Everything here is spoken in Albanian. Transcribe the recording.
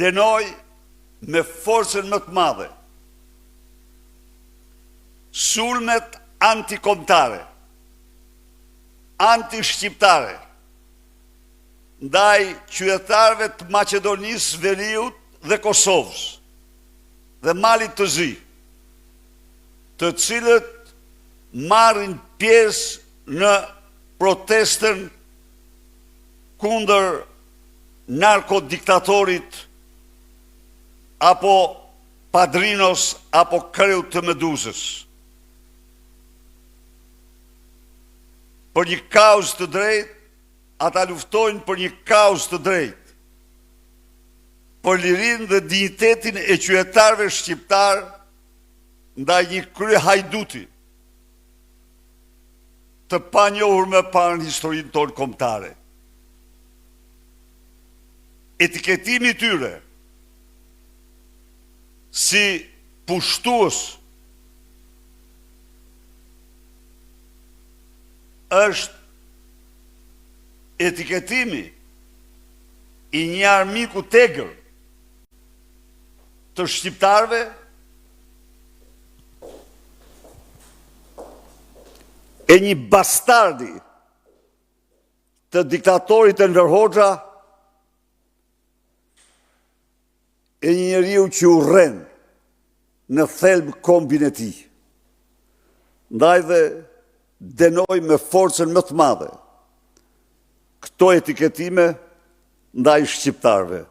Dënoj me forcën më të madhe sulmet antikombëtare, antishqiptare ndaj qytetarëve të Maqedonisë së Veriut dhe Kosovës dhe Malit të Zi, të cilët marrin pjesë në protestën kundër narkodiktatorit apo padrinos apo kreut të Meduzës. Për një kauzë të drejtë, ata luftojnë për një kauzë të drejtë, për lirinë dhe dinjitetin e qytetarëve shqiptarë ndaj një kryehajduti të panjohur më parë në historinë tonë kombëtare. Etiketimi i tyre si pushtues është etiketimi i një armiku të egër të shqiptarëve e një bastardi të diktatorit Enver Hoxha e një njeriu që urren në thelb kombin e tij. Ndaj dhe dënoj me forcën më të madhe këto etiketime ndaj shqiptarëve.